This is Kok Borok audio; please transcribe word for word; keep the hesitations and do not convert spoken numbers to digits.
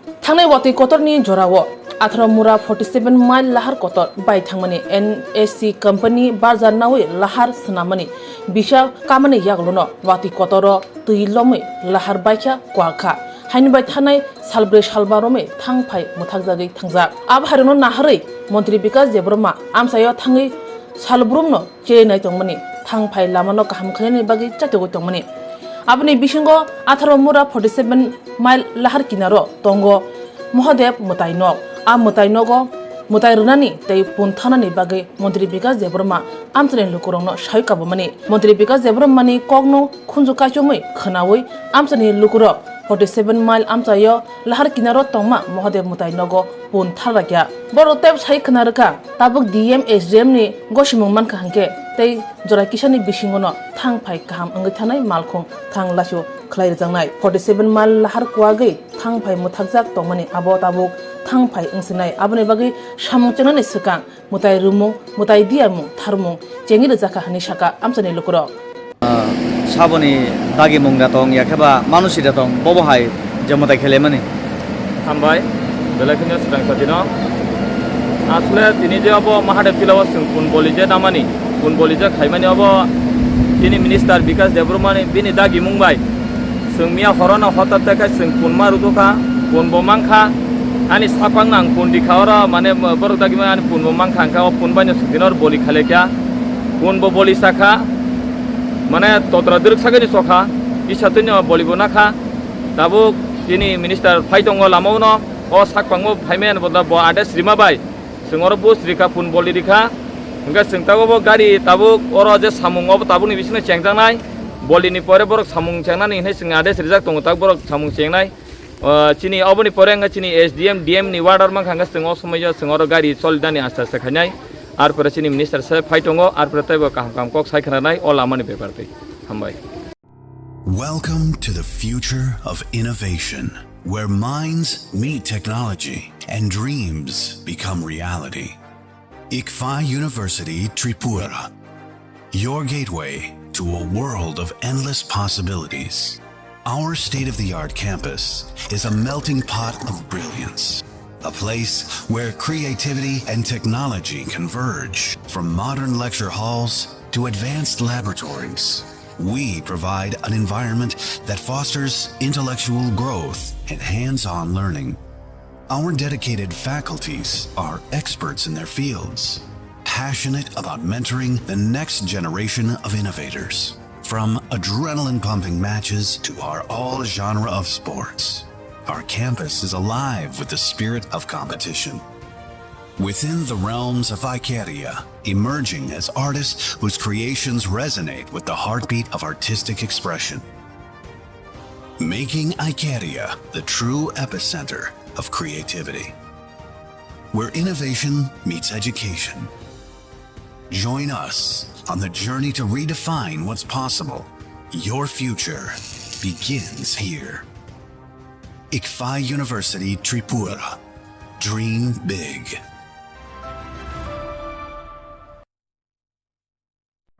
Thangnai watwi kotorni jorao atharo mura forty seven mile lahar kotor bai thangmani N S C company barja nawi lahar swnamani bisa kamani yagulono watwi kotoro twi lomwi lahar baikha kwak kha. Haini bai thanai salbrwi salba romwi thang phai mwthakjagwi thangjak. Abo hairokno naharwi Montri Bikas Debbarma amchaio thangwi salbrumno chenai tongmani, thang phai lamano kaham khlainani bagwi chaitogwi tongmani. Aboni bisingo atharo mura forty seven mile lahar kinaro tongo Mahadev mwtai nok. A mwtai nogo mwtai rwnani tei pun thanani bagwi Montri Bikas Debbarma amchaini lukurokno sai kabumani. Montri Bikas Debbarmani kokno khunju kaichomwi khwnawi amchaini lukurok forty seven mile amchaio lahar kinaro tongma Mahadev mwtai nogo pun thalrakya. Borok tei sai khwna rwkha, tabuk D M S D M ni gosimung mankha hwnkhe tei jora kisani bisingono thang phai kaham wngwi thanai malkhung thang lasu khlai rwjaknai. Forty seven mile lahar kuwagwi thang phai mwthakjak tongmani abo tabuk thang phai wngsinai. Aboni bagwi samung chengnani swkang mwtai rwmung, mwtai diyamung, tharmung chengwi rwjakha hwnwi sakha amchaini lukurok. Saboni dagimung da tong, ya khe ba manusi da tong, bobo hai je mwtai khelaimani. Hambai, belai kheno swrang satino. Asle tini je abo Mahadev Tila o chwng pun boli je namani, pun boli je khaimani abo chini minister Bikas Debbarmani bini dagimung bai. Chwng miya horono hotat khe chwng punma rwtokha, punbo mankha. Ani saphangno ang pun rikha oro, mane borok dagimani ani punbo mankha, hwnkhe o pun baino chwng tini oro boli khalaikha. Punbo boli sakha, mane totra dwrwk sagani chokha, isa twino bolibo nakha. Tabuk chini minister phai tongo lamao no, o sak pangbo phaimani bodol bo ades rima bai. Chwng oro bus rikha, pun boli rikha. Hwnkhe chwng tabuk bo gari tabuk oro je samung obo tabukni bisingo chengjaknai. Bolini pore borok samung chengnani hinwi chwng ades rijak tongo, tabuk borok samung chengnai. Ah, chini oboni pore wngkha chini S D M, D M ni order mankha, hwnkhe chwng o somoi o chwng oro gari choli dani aste aste khainai. Arpore chini minister se phai tongo, arpore teibo kaham kaham kok sai khwnanai o lamani bepar twi. Hambai. Welcome to the future of innovation, where minds meet technology and dreams become reality. ICFAI University Tripura, your gateway to a world of endless possibilities. Our state-of-the-art campus is a melting pot of brilliance, a place where creativity and technology converge. From modern lecture halls to advanced laboratories, we provide an environment that fosters intellectual growth and hands-on learning. Our dedicated faculties are experts in their fields, passionate about mentoring the next generation of innovators. From adrenaline-pumping matches to our all-genre of sports, our campus is alive with the spirit of competition. Within the realms of Icaria, emerging as artists whose creations resonate with the heartbeat of artistic expression. Making Icaria the true epicenter of creativity, where innovation meets education. Join us on the journey to redefine what's possible. Your future begins here. ICFAI University Tripura. Dream big.